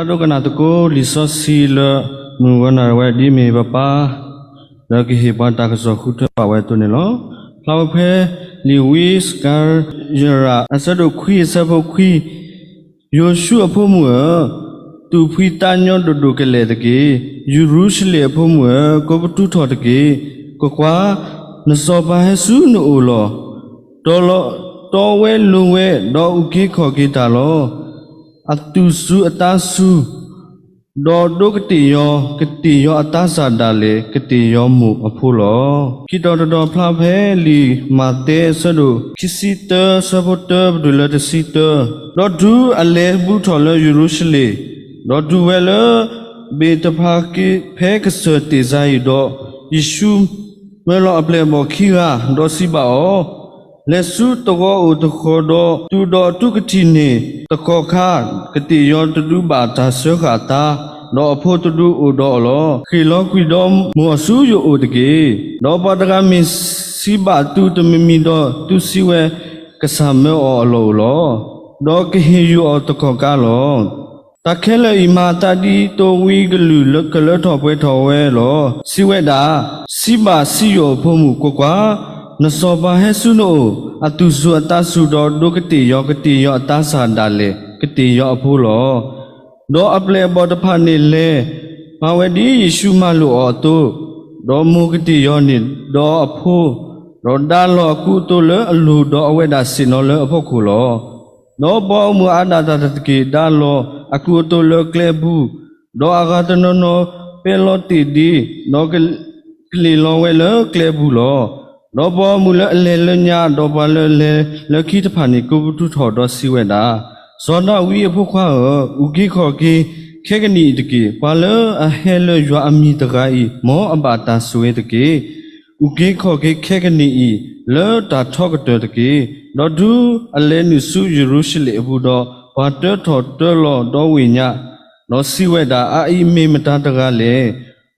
ပဒိကနၣ်သကိးလံာ်စီဆှံလၢ မုၢ်ဂီၤနၣ်ရံၣ်ဝဲဒ်အမ့ၢ်ပပၢ် လၢကဟ့ၣ်ပှၤတၢ်ကစီၣ်ဃုထၢဘၣ်ဝဲအသိးန့ၣ်လီၤ. ဖျါဝဲဖဲ လံာ်ဝံစကၤယၤ အဆၢဒိၣ်ခွံအဆၢဖိခွံ, ယိၤၡူအဖိမုၣ်ဧၢ, သူၣ်ဖှံသးညီဒိၣ်ဒိၣ်ကလဲာ်တက့ၢ်. ယရူၤၡလ့ၣ်အဖိမုၣ်ဧၢ, ကိးပသူထီၣ်တက့ၢ်. ကွၢ်ကွၢ်, နစီၤပၤဟဲဆူနအိၣ်လီၤ. တီဝဲလိၤဝဲ, ဒီးအုၣ်က့ၤခီၣ်က့ၤတၢ်လီၤ. အသူၣ်စူၤအသးစူၤ, ဒီးဒိကသ့ၣ်ယီၤ, ကသ့ၣ်ယီၤအသးစၢ်ဒၣ်လဲာ်, ကသ့ၣ်ယီၤမိၢ်အဖိလီၤ. ခံတီၤတတီၤဖျါဖဲ လံာ်မးသဲအဆၢဒိၣ်ခံဆံသၢ, အဆၢဖိတၢ ပတုၤလၢတဆံတၢ, ဒီးတုၤအလဲၤဘူးထီၣ်လၢယရူၤၡလ့ၣ်, ဒီးတုၤဝဲလၢ ဘ့းသဖၤက့ ဖဲကစၢၢ်သ့ၣ်စၤအံၤဒီး, ယ့ၣ်ၡူးမၢလီၤအပျဲၢ်အဘီၣ်ခံဂၤ, ဒီးစံးဘၣ်အီၤ, လဲၤဆူသဝီအိၣ်တဃီၤဒီး သူၣ်ဒီးအထူကထံၣ်န့ၣ်တကီၢ်ခါ, ကသ့ၣ်ယီၤတဒုဘၣ်တၢ်စၢဃာ်အသး, ဒီးအဖိတဒုအိၣ်ဒီးအီၤလီၤ. ဃ့ၣ်လီၤကွံာ်ဒီးမိၢ်အီၤဆူယအိၣ်တက့ၢ်. ဒီးပှၤတဂၤမ့ၢ်စံးဘၣ်သုတမံၤမံၤဒီး, သုစံးဝဲ, ကစၢ်မၢအီၤအလီၢ်အိၣ်လီၤ. ဒီးကဟ့ၣ်ယုၢ်အီၤတကီၢ်ခါလီၤ. တၢ်ခဲလၢာ်အံၤမၤအသးဒ်သိးဝံကလုာ်ကလၢထီၣ်ပှဲၤထီၣ်ဝဲလီၤ. စံးဝဲဒၣ်, စံးဘၣ်စံယိၣ်အဖိမုၣ်, ကွၢ်ကွၢ်, နစီၤပၤဟဲဆူနအိၣ်, အသူၣ်စူၤအသးစူၤဒီးဒိကသ့ၣ်ယီၤ, ကသ့ၣ်ယီၤအသးစၢ်ဒၣ်လဲာ်, ကသ့ၣ်ယီၤအဖိလီၤ. ဒီးအပျဲၢ်အဘီၣ်တဖၣ်န့ၣ်လဲၤမၤဝဲဒ်ယ့ၣ်ၡူးမၤလိာ်အီၤအသိး, ဒီးမိၢ်ကသ့ၣ်ယီၤန့ၣ်ဒီးအဖိ, ဒီးဒါလီၤအကူအသိးလၢအလိၤဒီးအဝဲဒၣ်ဆ့ၣ်နီၤလၢအဖီခိၣ်လီၤ. ဒီးပှၤဂီၢ်မုၢ်အါဒၣ်တၢ်တက့ၢ်, ဒါလီၤအကူအသိးလၢကျဲအပူၤ, ဒီးအဂၤတနီၤနီၤပဲလီၤသ့ၣ်ဒ့, ဒီးကလ့ၣ်လီၤဝဲလၢကျဲအပူၤလီၤ. ဒီးပှၤဂီၢ်မုၢ်လၢအလဲၤလၢညါ, ဒီးပှၤလၢအလဲၤလၢခံတဖၣ်န့ၣ် ကိးပသူထီၣ်ဒီးစံးဝဲဒၣ်, စီၤဒၤဝံးအဖိခွါဧၢ, အုၣ်က့ၤခီၣ်က့ၤခဲကနံၣ်အံၤတက့ၢ်. ပှၤလၢအဟဲလၢယွၤအမံၤတဂၤအံၤ, မ်အဘၣ်တၢ်ဆိၣ်ဂ့ၤတက့ၢ်. အုၣ်က့ၤခီၣ်က့ၤခဲကနံၣ်အံၤလၢတၢ်ထီကတၢၢ်တက့ၢ်. ဒီးတုၤအလဲၤနုာ်ဆူယရူၤၡလ့ၣ်အပူၤဒီး, ပှၤတၢထီၣ်တၢလီၤဒီဝ့ၢ်ညါ, ဒီးစံးဝဲဒၣ်, အအံၤမ့ၢ်မတၤတဂၤလဲၣ်.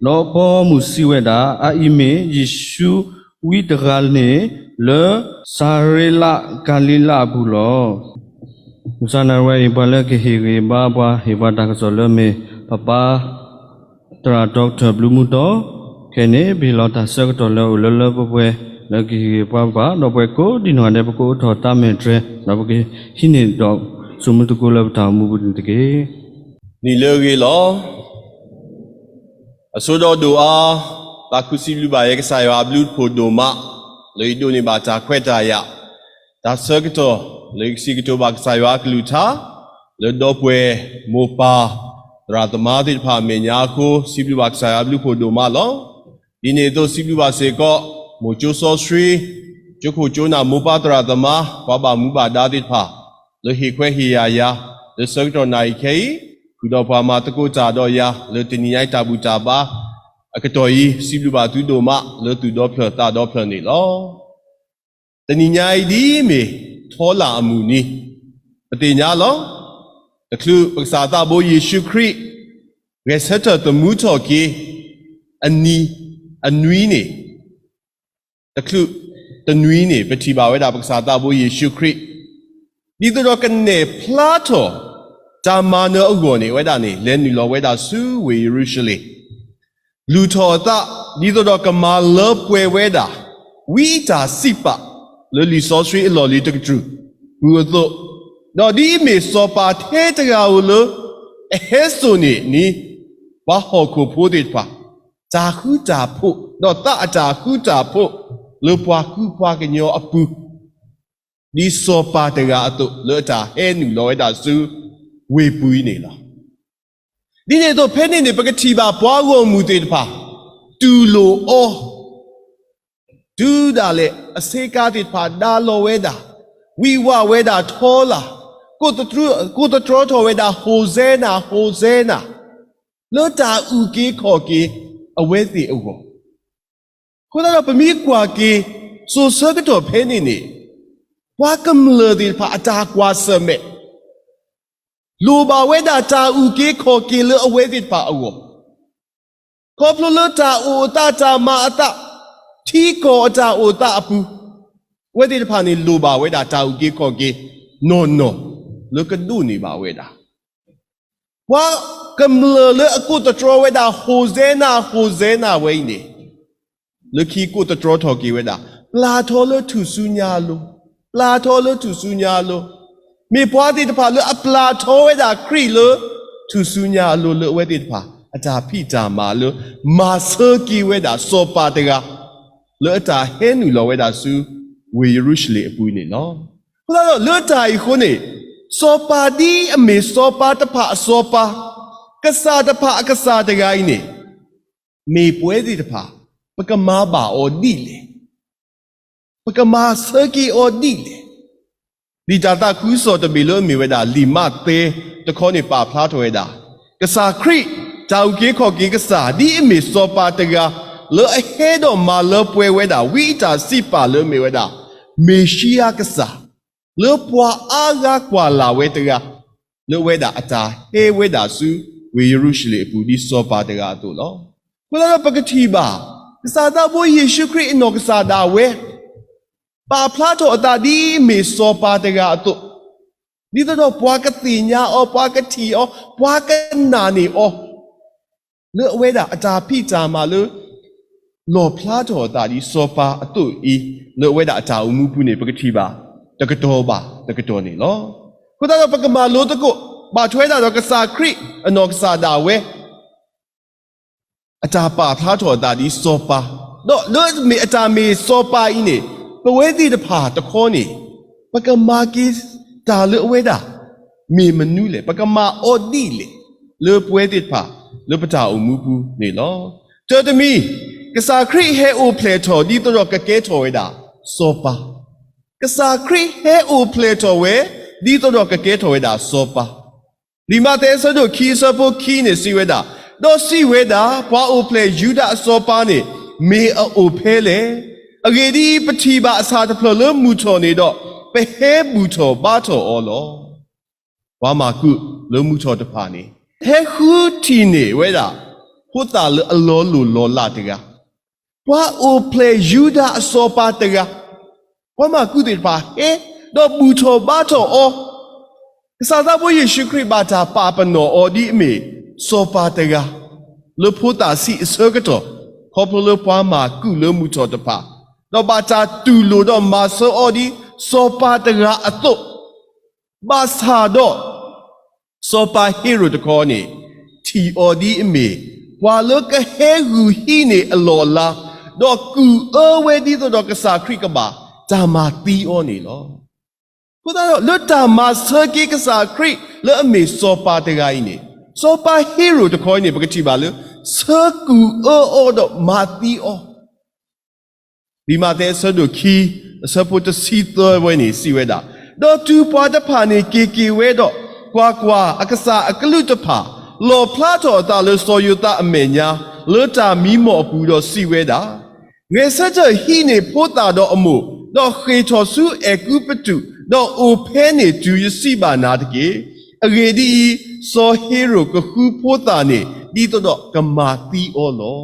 ဒီးပှၤဂီၢ်မုၢ်စံးဝဲဒၣ်, အအံၤမ့ၢ်ယ့ၣ်ၡူးဝံတဂၤန့ၣ် လၢနၤစၤရ့းလးကၤလံၤလးအပူၤလီၤ. မုၢ်ဆါနၣ်ရံၣ်ဝဲအံၤ ပှၤလၢကဟ့ၣ်ဂံၢ်ဘါပှၤ ဟ့ၣ်ပှၤတၢ်ကစီၣ်လၢမ့ၢ်ပပၢ် သရၣ်ဒီကထၢၣ်ဘျုးမူတီ, ခဲအံၤန့ၣ် ပဟ့ၣ်လီၤတၢ်ဆၢကတီၢ်လၢအိၣ်လၢလၢပှဲၤပှဲၤ လၢကဟ့ၣ်ဂံၢ်ပှၤဘၣ်, ဒီးပှၤကိးဒံနီၢ်ဂၤဒဲး ပကအိးထီၣ်သးမဲာ်တြဲၤ, ဒီးပကဟံးန့ၢ်ဒီးဆိမိၣ်သကိးလၢပတၢ်အိၣ်မူပူၤန့ၣ်တက့ၢ်. နံၤလၢအဂ့ၤလီၤ. အဆိဒီးဒိၣ်အါ, သးခုစံးဘျုးဘၣ်ယဲကစၢ်ယွၤအဘျုးတဖှိၣ်ဒိၣ်မး, လၢယဒိးန့ၢ်ဘၣ်တၢ်ခွဲးတၢ်ယာ်, တၢ်ဆၢကတီၢ်လၢယကစံးကတိၤဘၣ်ကစၢ်ယွၤအကလုၢ်ကထါ, လၢဒီပုၢ်ဝဲၢ်မိၢ်ပၢ်သရၣ်သမါသ့ၣ်တဖၣ်အမဲာ်ညါအဃိ, စံးဘျုးဘၣ်ကစၢ်ယွၤအဘျုးတဖှိၣ်ဒိၣ်မးလီၤ. ဒ်န့ၣ်အသိးစံးဘျုးဘၣ်စ့ၢ်ကီး မိၢ်ကၠိစီဆှံ, ကၠိခိၣ်ကၠိနၢ်မိၢ်ပၢ်သရၣ်သမါ, ပှၤဘၣ်မူဘၣ်ဒါသ့ၣ်တဖၣ်, လၢဟ့ၣ်ခွဲးဟ့ၣ်ယာ်ယၤ, လၢဆၢကတီၢ်နၣ်ရံၣ်ခဲအံၤ, ဃုာ်ဒီးပှၤမၤသကိးတၢ်ဒီးယၤ, လၢတနံၤညါအံၤတၢ်ဘူၣ်တၢ်ဘါအကတီၢ်အံၤ, စံးဘျုးဘၣ်သုဒိၣ်မး လၢသူၣ်ဒီဖျၢၣ်သးဒီဖျၢၣ်န့ၣ်လီၤ. တနံၤညါအံၤဒ်အမ့ၢ်ထီလၣ်အမုၢ်နံၤ, ပသ့ၣ်ညါလီၤ. တချုးပကစၢ်သးဘိယ့ၣ်ၡူးခရံာ် ဂဲၤဆၢထၢၣ်သမူထီၣ်က့ၤ အနံၤ, အနွံန့ၣ်, တချုးတနွံန့ၣ် ပထံၣ်ဘၣ်ဝဲဒၣ်ပကစၢ်သးဘိယ့ၣ်ၡူးခရံာ် ဒ်သိးဒီးကနဲၣ်ဖျါထီၣ် တၢ်မၤနၢၤအဂီၢ်န့ၣ် အဝဲဒၣ်န့ၣ် လဲၤနုာ်လီၤဝဲဒၣ်ဆူဝ့ၢ်ယရူၤၡလ့ၣ်, လူၤထီၣ်အသး ဒ်သိးဒီးကမၤလၢပှဲၤဝဲဒၣ် ဝံတၢ်စံးပာ် လၢလံာ်စီဆှံအလီၢ်လံၤတကတြူၢ် ပူၤအသိး, ဒီးဒ်အမ့ၢ်စီၤပၤထဲတဂၤဧိၤလၢ အဟဲစိာ်န့ၢ်န့ၣ် ပှၤဟီၣ်ခိၣ်ဖိသ့ၣ်တဖၣ် တၢ်ဃူတၢ်ဖိး ဒီးသးအတၢ်ဃူတၢ်ဖိး လၢပှၤဃူပှၤကညီအပူၤ ဒ်စီၤပၤတဂၤအသိး လၢအတၢ်ဟဲနုာ်လီၤဝဲဒၣ်ဆူဝ့ၢ်ပူၤအံၤန့ၣ်လီၤ. ဒ်န့ၣ်အသိး ဖဲန့ၣ်န့ၣ် ပကထံၣ်ဘၣ်ပှၤဂီၢ်မုၢ်သ့ၣ်တဖၣ် တူၢ်လိာ်အီၤ, တုၤဒၣ်လဲာ်အဆ့ကၤသ့ၣ်တဖၣ်ဒါလီၤဝဲဒၣ်, ဝံဝးဝဲဒၣ်ထီလာ်, ကိးသတြီထီၣ်ဝဲဒၣ် ဟိၣ်စဲနၤ, ဟိၣ်စဲနၤ, လၢတၢ်အုၣ်က့ၤခီၣ်က့ၤအဝဲသ့ၣ်အဂီၢ်. အဃိသတးဒီး ပမ့ၢ်ကွၢ်က့ၤ စိၤဆၢကတီၢ်ဖဲန့ၣ်န့ၣ် ပှၤကမျၢၢ်သ့ၣ်တဖၣ်အတၢ်ကွၢ်ဆၢၣ်မဲာ် လိၣ်ဘၣ်ဝဲဒၣ်တၢ်အုၣ်က့ၤခီၣ်က့ၤလၢအဝဲသ့ၣ်တဖၣ်အဂီၢ်, ခီဖျိလၢတၢ်အိၣ်အသးတၢ်မၤအသး, ထံကီၢ်အတၢ်အိၣ်သးအပူၤ, အဝဲသ့ၣ်တဖၣ်န့ၣ်လိၣ်ဘၣ်ဝဲဒၣ်တၢ်အုၣ်က့ၤခီၣ်က့ၤနီၢ်နီၢ် လၢကဒိးန့ၢ်ဘၣ်ဝဲဒၣ် ပှၤကမျၢၢ်လၢအကိးသတြီဝဲဒၣ် ဟိၣ်စဲနၤ, ဟိၣ်စဲနၤဝဲအံၤန့ၣ်, လၢခံကိးသတြီထီၣ်က့ၤဝဲဒၣ်, ပျၢ်ထီၣ်လၢထူၣ်စုညါအလိၤ, ပျၢ်ထီၣ်လၢထူၣ်စုညါအလိၤ, မ့ၢ်ပှၤသ့ၣ်တဖၣ်လၢအပျၢ်ထီၣ်ဝဲဒၣ်ခရံာ်လၢ ထူၣ်စုညါအလိၤ လၢအဝဲသ့ၣ်တဖၣ် အတၢ်ဖံးတၢ်မၤလၢ မၤဆၢက့ၤဝဲဒၣ်စီၤပၤတဂၤ လၢအတၢ်ဟဲနုာ်လီၤဝဲဒၣ်ဆူ ဝ့ၢ်ယရူၤၡလ့ၣ်အပူၤန့ၣ်လီၤ. အဃိသတးဒီး လၢတၢ်အံၤအဃိန့ၣ်, စီၤပၤဒ်အမ့ၢ်စီၤပၤတဖၣ်အစီၤပၤ, ကစၢ်တဖၣ်အကစၢ်တဂၤအံၤန့ၣ်, မ့ၢ်ပဝဲသ့ၣ်တဖၣ် ပကမၤဘၣ်အီၤဒ်လဲၣ်. ပကမၤဆၢက့ၤအီၤဒ်လဲၣ်. လံာ်တၢ်သးခုကစီၣ်တဘ့ၣ်လၢအမ့ၢ်ဝဲဒၣ် လံာ်မးသဲတခီန့ၣ် ပာ်ဖျါထီၣ်ဝဲဒၣ်, ကစၢ်ခရံာ် တၢ်အုၣ်က့ၤခီၣ်က့ၤကစၢ် ဒ်အမ့ၢ်စီၤပၤတဂၤ လၢအဟဲဒီးမၤလၢပှဲၤဝဲဒၣ် ဝံအတၢ်စံးပာ်လၢအမ့ၢ်ဝဲဒၣ် မ့ၣ်ၡံအၤကစၢ် လၢပှၤအါဂၤကွၢ်လၢ်ဝဲတဂၤ, လၢအဝဲဒၣ်အတၢ်ဟဲဝဲဒၣ်ဆူ ဝ့ၢ်ယရူၤၡလ့ၣ်အပူၤ ဒ်စီၤပၤတဂၤအသိးလီၤ. အဃိသတးဒီး ပကထံၣ်ဘၣ် ကစၢ်သးဘိယ့ၣ်ၡူးခရံာ်အနီၢ်ကစၢ်ဒၣ်ဝဲ ပာ်ဖျါထီၣ်အသးဒ်အမ့ၢ်စီၤပၤတဂၤအသိး, ဒ်သိးဒီးပှၤကသ့ၣ်ညါအီၤ, ပှၤကထံၣ်အီၤ, ပှၤကနာ်န့ၢ်အီၤ, လၢအဝဲဒၣ်အတၢ်ဖံးတၢ်မၤလၢ လီၣ်ဖျါထီၣ်အသးဒ်စီၤပၤအသိးအံၤ, လၢအဝဲဒၣ်အတၢ်အိၣ်မူပူၤန့ၣ် ပကထံၣ်ဘၣ်တကတီၢ်ဘၣ်တကတီၢ်န့ၣ်လီၤ. အဃိသတးဒီး ပကမၤလိသကိး ဘၣ်ထွဲဒၣ်ဒီးကစၢ်ခရံာ်အနီၢ်ကစၢ်ဒၣ်ဝဲ အတၢ်ပာ်ဖျါထီၣ်အသးဒ်စီၤပၤ, ဒီးလၢအတၢ်မ့ၢ်စီၤပၤအံၤန့ၣ်, ပဝဲသ့ၣ်တဖၣ်တခီန့ၣ်, ပကမၤက့ၤတၢ်လၢအဝဲဒၣ် မ့ၢ်မနုၤလဲၣ်, ပကမၤအီၤဒ်လဲၣ်, လၢပဝဲသ့ၣ်တဖၣ် လၢပတၢ်အိၣ်မူပူၤန့ၣ်လီၤ. တၢ်တမံၤ, ကစၢ်ခရံာ်ဟဲအိၣ်ဖျဲၣ်ထီၣ် ဒ်သိးဒီးကကဲထီၣ်ဝဲဒၣ်စီၤပၤ. ကစၢ်ခရံာ်ဟဲအိၣ်ဖျဲၣ်ထီၣ်ဝဲ ဒ်သိးဒီးကကဲထီၣ်ဝဲဒၣ်စီၤပၤ. လံာ်မးသဲအဆၢဒိၣ်ခံ အဆၢဖိခံန့ၣ်စံးဝဲဒၣ်, ဒီးစံးဝဲဒၣ်, ပှၤအိၣ်ဖျဲၣ်ယူဒၤအစီၤပၤန့ၣ် မ့ၢ်အအိၣ်ဖဲလဲၣ်. အဂ့ၢ်ဒ်အံၤ, ပထံၣ်ဘၣ်အဆၣ်တဖျၢၣ်လၢမုၢ်ထီၣ်န့ၣ်ဒီး, ပဟဲဘူၣ်ထီၣ်ဘါထီၣ်အီၤလီၤ. ပှၤမၤကူးလၢမုၢ်ထီၣ်တဖၣ်န့ၣ်, ဟဲဃုထံၣ်န့ၢ်ဝဲဒၣ် ဖိသၣ်လၢအလီၤလိၢ်လီၤလးတဂၤ, ပှၤအိၣ်ဖျဲၣ်ယူဒၤအစီၤပၤတဂၤ, ပှၤမၤကူးသ့ၣ်တဖၣ်ဟဲ, ဒီးဘူၣ်ထီၣ်ဘါထီၣ်အီၤ, ကစၢ်သးဘိယ့ၣ်ၡူးခရံာ်ဘၣ်တၢ်ပာ်ပနီၣ်အီၤဒ်အမ့ၢ်စီၤပၤတဂၤ, လၢဖိသၣ်ဆံးအဆၢကတီၢ်, ခီဖျိလၢပှၤမၤကူးလၢမုၢ်ထီၣ်တဖၣ်, ဒီးဘၣ်တၢ်တူၢ်လိာ်ဒီးမၤစၢၤအီၤဒ်စီၤပၤတဂၤအသိး, ဘၣ်ဆၣ်ဒီး စီၤပၤဟ့ရိၣ်တခီန့ၣ်, ထံၣ်အီၤဒ်အမ့ၢ် ပှၤလၢကဟဲဂုာ်ဟံးန့ၢ်အလီၢ်အလၤ, ဒီးကူၣ်အၢဝဲဒ်သိးဒီးကစၢ်ခရံာ်ကဘၣ်တၢ်မၤသံအီၤန့ၣ်လီၤ. အဃိသတးဒီး လၢတၢ်မၤဆၢက့ၤကစၢ်ခရံာ်လၢအမ့ၢ်စီၤပၤတဂၤအံၤန့ၣ်, စီၤပၤဟ့ရိၣ်တခီအံၤန့ၣ် ပကထံၣ်ဘၣ်လၢ ဆၢကူၣ်အၢအီၤဒီးမၤသံအီၤ လံာ်မးသဲအဆၢဒိၣ်ခံ အဆၢဖိတဆံသၢဝဲန့ၣ် စံးဝဲဒၣ်, ဒီးတုၤပှၤတဖၣ်န့ၣ်က့ၤက့ၤဝဲဒီး, ကွၢ်ကွၢ်, အကစၢ်အကလူးတဖၣ် လီၣ်ဖျါထီၣ်အသးလၢစီၤယိၤသးအမဲာ်ညါ လၢတၢ်မံမီၢ်အပူၤဒီးစံးဝဲဒၣ်, ဂဲၤဆၢထၢၣ်ဟံးန့ၢ်ဖိသၣ်ဒီးအမိၢ်, ဒီးဃ့ၢ်ထီၣ်ဆူအဲၤကူပတူး, ဒီးအိၣ်ဖဲန့ၣ်တုၤယစံးဘၣ်နၤတက့ၢ်. အဂ့ၢ်ဒ်အံၤ, စီၤဟ့ရိၣ်ကဃုဖိသၣ်န့ၣ် ဒ်သိးဒီးကမၤသံအီၤလီၤ.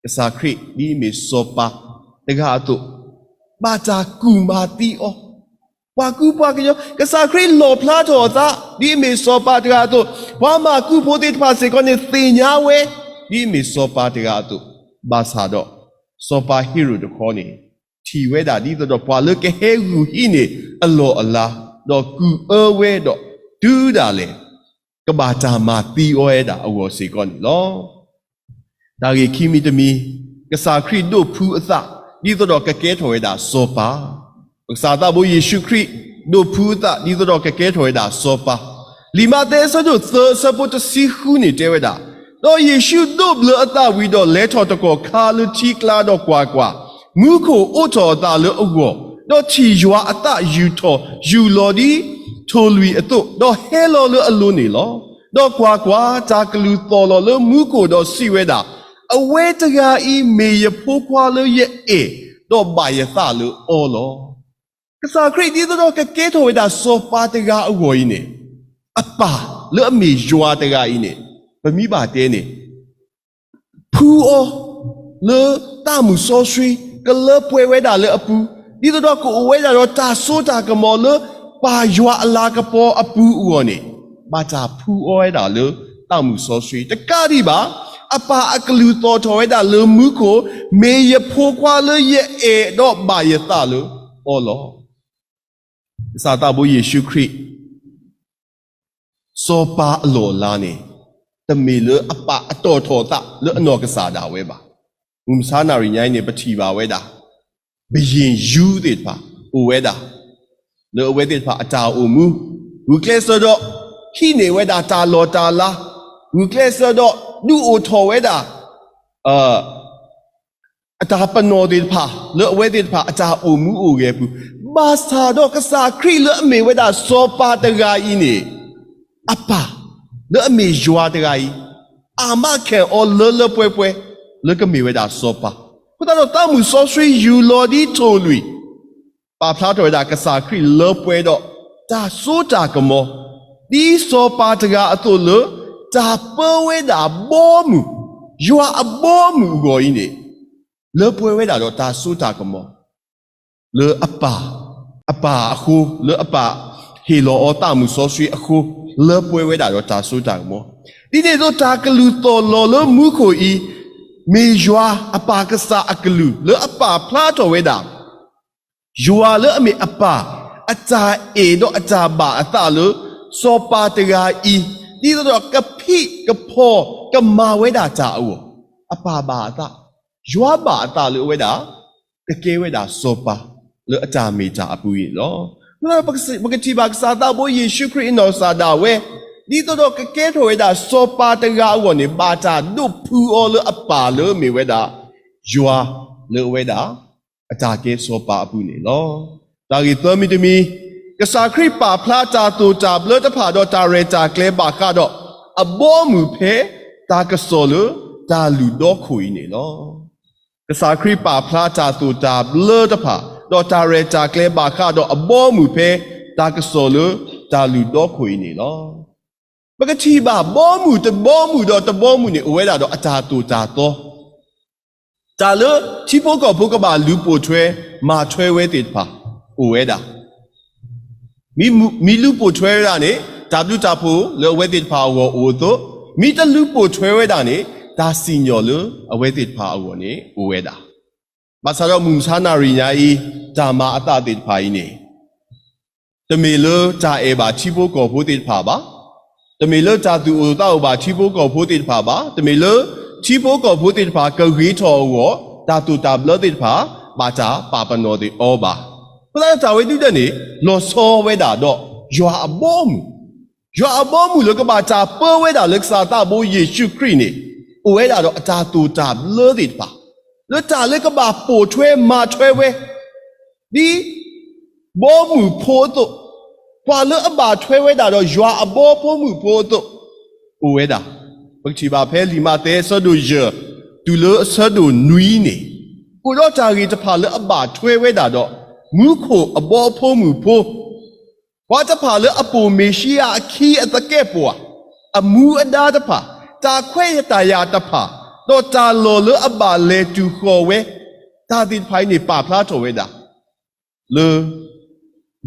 ကစၢ်ခရံာ်ဒ်အမ့ၢ်စီၤပၤတဂၤအသိး, ဘၣ်တၢ်ကူၣ်မၤသံအီၤ, ပှၤကူပှၤကညီ, ကစၢ်ခရံာ်လီၣ်ဖျါထီၣ်အသး ဒ်အမ့ၢ်စီၤပၤတဂၤအသိး, ပှၤမၤကူးဖိသ့ၣ်တဖၣ်စ့ၢ်ကီးန့ၣ်သ့ၣ်ညါဝဲ ဒ်အမ့ၢ်စီၤပၤတဂၤအသိး, ဘၣ်ဆၣ်ဒီး စီၤပၤဟ့ရိၣ်တခီန့ၣ် ထံၣ်ဝဲဒၣ်ဒ်သိးဒီးပှၤလၢကဟဲဂုာ်ဟံးန့ၢ်အလီၢ်အလၤ, ဒီးကူၣ်အၢဝဲဒီးတုၤဒၣ်လဲာ် ကဘၣ်တၢ်မၤသံအီၤဝဲဒၣ်အဂီၢ်စ့ၢ်ကီးန့ၣ်လီၤ. တၢ်ဂ့ၢ်ခံမံၤတမံၤ, ကစၢ်ခရံာ်ဒိးဖုးအသး ဒ်သိးဒီးကကဲထီၣ်ဝဲဒၣ်စီၤပၤ, ပကစၢ်သးဘိယ့ၣ်ၡူးခရံာ် ဒိးဖုးအသး ဒ်သိးဒီးကကဲထီၣ်ဝဲဒၣ်စီၤပၤ, လံာ်မးသဲအဆၢဒိၣ်သၢ အဆၢဖိတဆံဃုန့ၣ်တဲဝဲဒၣ်, ဒီးယ့ၣ်ၡူးဒိးဘျၢအသးဝံၤဒီး လဲၤထီၣ်တကီၢ်ခါလၢထံကျါဒီးကွၢ်ကွၢ်, မူခိၣ်အိးထီၣ်အသးလၢအဂီၢ်, ဒီးထံၣ်ယွၤအသးယူၢ်ထီၣ်ယူၢ်လီၤဒ်ထိၣ်လွံၢ်အသိး, ဒီးဟဲလီၤလၢအလိၤန့ၣ်လီၤ. ဒီးကွၢ်ကွၢ်, တၢ်ကလုၢ်သီၣ်လီၤလၢမူခိၣ်ဒီးစံးဝဲဒၣ်, အဝဲတဂၤအံၤမ့ၢ်ယဖိခွါလၢယအဲၣ်, ဒီးဘၣ်ယသးလၢအီၤလီၤ. ကစၢ်ခရံာ်ဒ်သိးဒီးကကဲထီၣ်ဝဲဒၣ်စီၤပၤတဂၤအဂီၢ်အံၤန့ၣ်, အပၢ်လၢအမ့ၢ်ယွၤတဂၤအံၤန့ၣ်, ပမ့ၢ်ဘၣ်တဲန့ၣ် ဖုအီၤ လၢသးမုၢ်စီဆှံ ကလၢပှဲၤဝဲဒၣ်လၢအပူၤ, ဒ်သိးဒီးကအိၣ်ဝဲဒၣ်ဒီးတၢ်စိတၢ်ကမီၤလၢပၢ်ယွၤအလၤကပီၤအပူၤအဂီၢ်န့ၣ်, ဘၣ်တၢ်ဖှူအီဝဲဒၣ်လၢသးမုၢ်စီဆှံ, တကးဒံးဘၣ်, အပၢ်အကလုၢ်သီၣ်ထီၣ်ဝဲဒၣ်လၢမူခိၣ်, မ့ၢ်ယဖိခွါလၢယအဲၣ်ဒီးဘၣ်ယသးလၢအီၤလီၤ. ကစၢ်သးဘိယ့ၣ်ၡူးခရံာ် စီၤပၤအလီၢ်အလၤန့ၣ် တမ့ၢ်လၢအပၢ်အတီၣ်ထီၣ်အသးလၢအနီၢ်ကစၢ်ဒၣ်ဝဲဘၣ်. မုၢ်မဆါနၣ်ရံၣ်ညါအံၤန့ၣ် ပထံၣ်ဘၣ်ဝဲဒၣ် ဘုရင်ယူသ့ၣ်တဖၣ်အိၣ်ဝဲဒၣ် လၢအဝဲသ့ၣ်တဖၣ်အတၢ်အိၣ်မူ, ဂုာ်ကျဲးစၢးဒီး ဟံးန့ၢ်ဝဲဒၣ်တၢ်လီၢ်တၢ်လၤ, ဂုာ်ကျဲးစၢးဒီး ဒုးအိၣ်ထီၣ်ဝဲဒၣ် အတၢ်ပနီၣ်သ့ၣ်တဖၣ် လၢအဝဲသ့ၣ်တဖၣ်အတၢ်အိၣ်မူအိၣ်ဂဲၤအပူၤ, ဘၣ်ဆၣ်ဒီးကစၢ်ခရံာ်လၢအမ့ၢ်ဝဲဒၣ်စီၤပၤတဂၤအံၤန့ၣ် အပၢ် လၢအမ့ၢ်ယွၤတဂၤအံၤ အမးခဲအံၤအီၤလၢလၢပှဲၤပှဲၤ လၢကမ့ၢ်ဝဲဒၣ်စီၤပၤ, အဃိသတးဒီးသးမုၢ်စီဆှံယူၢ်လီၤဒ်ထိၣ်လွံၢ် ပာ်ဖျါထီၣ်ဝဲဒၣ်ကစၢ်ခရံာ်လၢပှဲၤဒီး တၢ်စိတၢ်ကမီၤ, ဒ်စီၤပၤတဂၤအသိးလၢ တၢ်ပၢဝဲဒၣ်ဘီမုၢ်, ယွၤအဘီမုၢ်အဂီၢ်အံၤန့ၣ် လၢပှဲၤဝဲဒၣ်ဒီးတၢ်စိတၢ်ကမီၤ လၢအပၢ်, အပၢ်အဃိ, လၢအပၢ်ဟ့ၣ်လီၤအီၤသးမုၢ်စီဆှံအဃိ, လၢပှဲၤဝဲဒၣ်ဒီးတၢ်စိတၢ်ကမီၤ, ဒ်န့ၣ်အသိးတၢ်ကလုၢ်သီၣ်လီၤလၢမူခိၣ်အံၤ မ့ၢ်ယွၤအပၢ်ကစၢ်အကလုၢ်လၢအပာ်ဖျါထီၣ်ဝဲဒၣ် ယွၤလၢအမ့ၢ်အပၢ် အတၢ်အဲၣ်ဒီးအတၢ်ဘၣ်အသးလၢ စီၤပၤတဂၤအံၤ ဒ်သိးဒီးကဖံးကဖီၣ်ကမၤဝဲဒၣ်တၢ်အဂီၢ်, အပၢ်ဘၣ်အသး, ယွၤဘၣ်အသးလၢအဝဲဒၣ် ကကဲဝဲဒၣ်စီၤပၤ လၢအတၢ်မ့ၢ်တၢ်အပူၤအံၤန့ၣ်လီၤ. ပကထံၣ်ဘၣ်ကစၢ်သးဘိယ့ၣ်ၡူးခရံာ်အနီၢ်ကစၢ်ဒၣ်ဝဲ ဒ်သိးဒီးကကဲထီၣ်ဝဲဒၣ်စီၤပၤတဂၤအဂီၢ်န့ၣ် ဘၣ်တၢ်ဒိးဖုးအီၤလၢအပၢ်လၢအမ့ၢ်ဝဲဒၣ် ယွၤလၢအဝဲဒၣ် အတၢ်ကဲစီၤပၤအပူၤန့ၣ်လီၤ. တၢ်ဂ့ၢ်သၢမံၤတမံၤ, ကစၢ်ခရံာ်ပာ်ဖျါတၢ်သိၣ်တၢ်ဘျၢတဖၣ်ဒီးတၢ်ရဲၣ်တၢ်ကျဲၤဘၣ်ဃးဒီး အဘီအမုၢ်ဖဲတၢ်ကစီၣ်လၢတၢ်လုၢ်ဒီခိၣ်အံၤန့ၣ်လီၤ. ကစၢ်ခရံာ်ပာ်ဖျါတၢ်သိၣ်တၢ်ဘျၢတဖၣ် ဒီးတၢ်ရဲၣ်တၢ်ကျဲၤဘၣ်ဃးဒီးအဘီအမုၢ်ဖဲတၢ်ကစီၣ်လၢတၢ်လုၢ်ဒီခိၣ်အံၤန့ၣ်လီၤ. ပကထံၣ်ဘၣ်ဘီမုၢ်တဘီမုၢ်ဒီးတဘီမုၢ်န့ၣ် အိၣ်ဝဲဒၣ်ဒီးအတၢ်သိၣ်တၢ်သီ တၢ်လၢထံဖိကီၢ်ဖိကဘၣ်လူၤပိာ်ထွဲ မၤထွဲဝဲသ့ၣ်တဖၣ် အိၣ်ဝဲဒၣ်. မ့ၢ်လူၤပိာ်ထွဲဝဲဒၣ်န့ၣ် တၢ်ဘျုးတၢ်ဖှိၣ်လၢအဝဲသ့ၣ်တဖၣ်အဂီၢ်အိၣ်အသိး, မ့ၢ်တလူၤပိာ်ထွဲဝဲဒၣ်န့ၣ် တၢ်စံၣ်ညီၣ်လၢအဝဲသ့ၣ်တဖၣ်အဂီၢ်န့ၣ် အိၣ်ဝဲဒၣ်. ဘၣ်ဆၣ်ဒီးမုၢ်မဆါနၣ်ရံၣ်ညါအံၤ တၢ်မၤအသးသ့ၣ်တဖၣ်အံၤန့ၣ် တမ့ၢ်လၢတၢ်အဲၣ်ဘၣ်ထံဖိကီၢ်ဖိသ့ၣ်တဖၣ်ဘၣ်, တမ့ၢ်လၢတၢ်သူၣ်အိၣ်သးအိၣ်ဘၣ်ထံဖိကီၢ်ဖိသ့ၣ်တဖၣ်ဘၣ်, တမ့ၢ်လၢထံဖိကီၢ်ဖိသ့ၣ်တဖၣ်ကဂ့ၤထီၣ်အဂီၢ် တၢ်သိၣ်တၢ်ဘျၢသ့ၣ်တဖၣ် ဘၣ်တၢ်ပာ်ပနီၣ်သ့ၣ်အီၤဘၣ်. အဃိသတးတၢ်ဝဲဒၣ်န့ၣ် လီၤဆီဝဲဒၣ်ဒီးယွၤအဘီအမုၢ် ယွၤအဘီအမုၢ်လၢကဘၣ်တၢ်ပၢဝဲဒၣ်လၢကစၢ်သးဘိယ့ၣ်ၡူးခရံာ်န့ၣ် အိၣ်ဝဲဒၣ်ဒီးအတၢ်သိၣ်တၢ်ဘျၢသ့ၣ်တဖၣ် လၢတၢ်လၢကဘၣ်ပိာ်ထွဲမၤထွဲဝဲ ဒ်ဘီမုၢ်ဖိအသိး, ပှၤလၢအဘၣ်ထွဲဝဲဒၣ်ဒီးယွၤအဘီဖိမုၢ်ဖိအသိး အိၣ်ဝဲဒၣ်. ပကထံၣ်ဘၣ်ဖဲလံာ်မးသဲအဆၢဒိၣ်ယဲၢ် တုၤလၢအဆၢဒိၣ်နွံန့ၣ်, အိၣ်ဒီးတၢ်ဂ့ၢ်တဖၣ်လၢအဘၣ်ထွဲဝဲဒၣ်ဒီး မူခိၣ်အဘီဖိမုၢ်ဖိ ပှၤတဖၣ်လၢအပိာ်မ့ၣ်ၡံအၤအခံအသကဲးပဝး, အမူအဒါတဖၣ်, တၢ်ခွဲးတၢ်ယာ်တဖၣ်, ဒီးတၢ်လီၢ်လၢအဘၣ်လဲၤတုၤဃီၤဝဲ, တၢ်သ့ၣ်တဖၣ်အံၤန့ၣ် ပာ်ဖျါထီၣ်ဝဲဒၣ် လၢ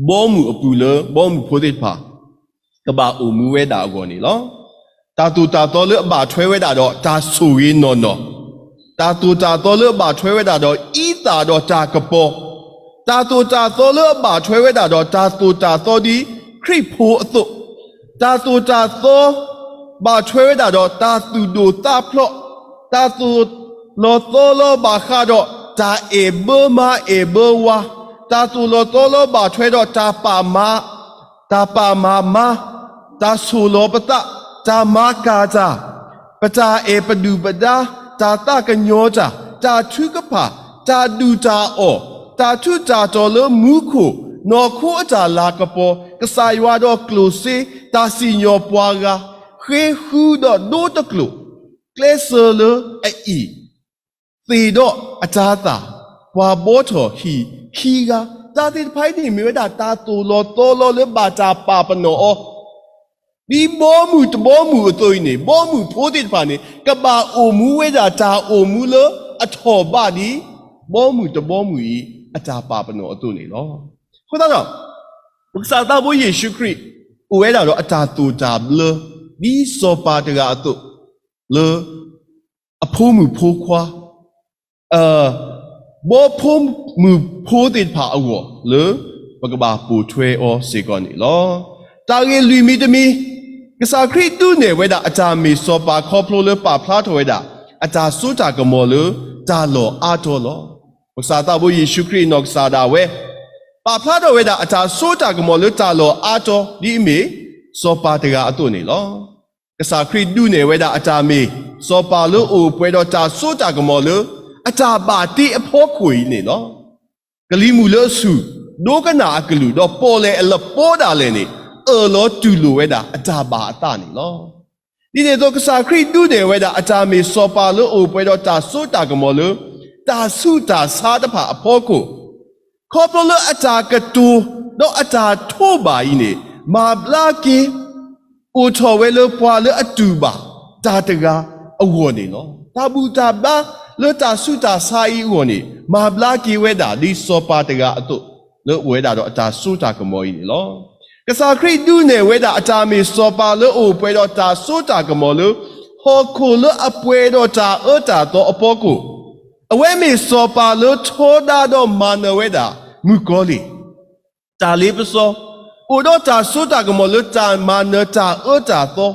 ဘီမုၢ်အပူၤလၢဘီမုၢ်ဖိသ့ၣ်တဖၣ် ကဘၣ်အိၣ်မူဝဲဒၣ်အဂီၢ်န့ၣ်လီၤ. တၢ်သိၣ်တၢ်သီလၢအဘၣ်ထွဲဝဲဒၣ်ဒီးတၢ်ဆိၣ်ဂ့ၤနီၢ်နီၢ်, တၢ်သိၣ်တၢ်သီလၢအဘၣ်ထွဲဝဲဒၣ်ဒီးအံသၣ်ဒီးတၢ်ကပီၤ, တၢ်သိၣ်တၢ်သီလၢအဘၣ်ထွဲဝဲဒၣ်ဒီးတၢ်သိၣ်တၢ်သီဒ်ခရံာ်ဖိအသိး, တၢ်သိၣ်တၢ်သီ ဘၣ်ထွဲဝဲဒၣ်ဒီးတၢ်သူၣ်ဒိၣ်သးဖျိး, တၢ်သိၣ်လီၤသီလီၤဘၣ်ဃးဒီးတၢ်အဲၣ်ဘၢမါအဲၣ်ဘၢဝၤ, တၢ်သိၣ်လီၤသီလီၤဘၣ်ထွဲဒီးတၢ်ပာ်မၤ တၢ်ပာ်မၤမါ, တၢ်ဆိၣ်လီၤပသး, တၢ်မၤကၢ်တၢ်, ပတၢ်အဲၣ်ပဒုၣ်ပဒါ, တၢ်သးကညီၤတၢ်, တၢ်ထုကဖၣ်, တၢ်ဒုၣ်တၢ်အီၣ်, တၢ်ထူးတၢ်တီၤလၢမူခိၣ်, နီၢ်ခိအတၢ်လၤကပီၤ, ကစၢ်ယွၤဒီးကျိၣ်စ့, တၢ်စံၣ်ညီၣ်ပှၤဂၤ, ဃ့ဃုဒီးဒိတကျိာ်, ကျဲးစၢးလၢအအံၣ်, သ့ၣ်ဒီးအတၤသၣ်, ပှၤဘှီထီၣ်ဟံၣ်ခံဂၤ, တၢ်သ့ၣ်တဖၣ်အံၤန့ၣ် မ့ၢ်ဝဲဒၣ်တၢ်သိၣ်လီၤသီလီၤလၢဘၣ်တၢ်ပာ်ပနီၣ်အီၤ ဒ်ဘီမုၢ်တဘီမုၢ်အသိးအံၤန့ၣ် ဘီမုၢ်ဖိသ့ၣ်တဖၣ်န့ၣ် ကဘၣ်အိၣ်မူဝဲဒၣ်တၢ်အိၣ်မူလၢအထီၣ်ဘးဒ် ဘီမုၢ်တဘီမုၢ်အံၤ အတၢ်ပာ်ပနီၣ်အသိးန့ၣ်လီၤ. အဃိသတးဒီး ပကစၢ်သးဘိယ့ၣ်ၡူးခရံာ် အိၣ်ဝဲဒၣ်ဒီးအတၢ်သိၣ်တၢ်ဘျၢ ဒ်စီၤပၤတဂၤအသိး လၢ အဖိမုၣ်ဖိခွါ ဘီဖိမုၣ်ဖိသ့ၣ်တဖၣ်အဂီၢ်လၢ ပကဘၣ်ပိာ်ထွဲအီၤစ့ၢ်ကီးန့ၣ်လီၤ. တၢ်ဂ့ၢ်လွံၢ်မံၤတမံၤ, ကစၢ်ခရံာ်ဒုးနဲၣ်ဝဲဒၣ်အတၢ်မ့ၢ်စီၤပၤခီဖျိလၢပာ်ဖျါထီၣ်ဝဲဒၣ် အတၢ်စိတၢ်ကမီၤလၢတၢ်လီၢ်အါတီၤလီၤ. ပကစၢ်သးဘိယ့ၣ်ၡူးခရံာ်အနီၢ်ကစၢ်ဒၣ်ဝဲ ပာ်ဖျါထီၣ်ဝဲဒၣ်အတၢ်စိတၢ်ကမီၤလၢတၢ်လီၢ်အါတီၤ ဒ်အမ့ၢ်စီၤပၤတဂၤအသိးန့ၣ်လီၤ. ကစၢ်ခရံာ်ဒုးနဲၣ်ဝဲဒၣ်အတၢ်မ့ၢ်စီၤပၤလၢအိၣ်ပှဲၤဒီးတၢ်စိတၢ်ကမီၤလၢ အတၢ်ဘၣ်တ့အဖီခိၣ်အံၤန့ၣ်လီၤ. ကလံၤမုၢ်လၢအဆူၣ် ဒိကနၣ်အကလုၢ် ဒီးပီၣ်လဲၣ်အလပီဒၣ်လဲာ်န့ၣ် အၢၣ်လီၤတူၢ်လိာ်ဝဲဒၣ်အတၢ်ဘၣ်အသးန့ၣ်လီၤ. ဒ်န့ၣ်အသိး ကစၢ်ခရံာ်ဒုးနဲၣ်ဝဲဒၣ်အတၢ်မ့ၢ်စီၤပၤလၢအိၣ်ပှဲၤဒီးတၢ်စိတၢ်ကမီၤလၢ တၢ်ဆူးတၢ်ဆါတဖၣ်အဖီခိၣ် ခီဖျိလၢအတၢ်ကတိၤ ဒီးအတၢ်ထိးဘၣ်အံၤန့ၣ် မၤဘျါက့ၤ အိၣ်ထီၣ်ဝဲလၢပှၤလၢအတူၢ်ဘၣ်တၢ်တဂၤအဂီၢ်န့ၣ်လီၤ. တၢ်ဘူၣ်တၢ်ဘါလၢတၢ်ဆူးတၢ်ဆါအံၤအဂီၢ်န့ၣ် မၤဘျါက့ၤဝဲဒၣ်ဒ်စီၤပၤတဂၤအသိး လၢအိၣ်ဝဲဒၣ်ဒီးအတၢ်စိတၢ်ကမီၤအံၤန့ၣ်လီၤ. ကစၢ်ခရံာ်ဒုးနဲၣ်ဝဲဒၣ်အတၢ်မ့ၢ်စီၤပၤလၢအိၣ်ပှဲၤဒီးတၢ်စိတၢ်ကမီၤလၢ ဟီၣ်ခိၣ်လၢအပှဲၤဒီးတၢ်အၢတၢ်သီအဖီခိၣ် အဝဲမ့ၢ်စီၤပၤလၢထီဒါဒီးမၤနၢၤဝဲဒၣ် မုၣ်ကီၤလံၢ် တၢ်လ့ပစီ, အိၣ်ဒီးတၢ်စိတၢ်ကမီၤလၢတၢ်မၤနၢၤတၢ်အၢတၢ်သီ,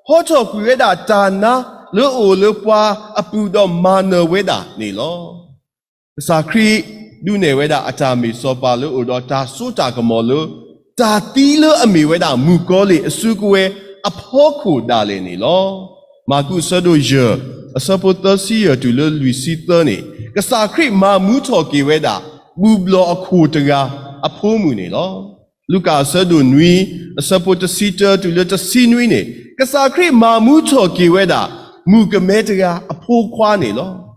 ဟီထီၣ်ကွံာ်ဝဲဒၣ်တၢ်နါလၢအအိၣ်လၢပှၤအပူၤဒီးမၤနၢၤဝဲဒၣ်န့ၣ်လီၤ. ကစၢ်ခရံာ်ဒုးနဲၣ်ဝဲဒၣ်အတၢ်မ့ၢ်စီၤပၤလၢအိၣ်ဒီးတၢ်စိတၢ်ကမီၤလၢ တၢ်သံလၢအမ့ၢ်ဝဲဒၣ်မုၣ်ကီၤလံၢ်အစုကဝဲၤအဖီခိၣ်ဒၣ်လဲာ်န့ၣ်လီၤ. မၢ်ကူးအဆၢဒိၣ်ယဲၢ် အဆၢဖိသၢဆံယဲၢ်တုၤလၢလွံၢ်ဆံသၢန့ၣ် ကစၢ်ခရံာ်မၤမူထီၣ်က့ၤဝဲဒၣ် ဘူၣ်ဘျီၣ်အခိၣ်တဂၤအဖိမုၣ်န့ၣ်လီၤ. လူၤကၣ်အဆၢဒိၣ်နွံ အဆၢဖိတဆံတၢတုၤလၢတဆံနွံန့ၣ် ကစၢ်ခရံာ်မၤမူထီၣ်က့ၤဝဲဒၣ် မုၣ်ကမဲတဂၤအဖိခွါန့ၣ်လီၤ.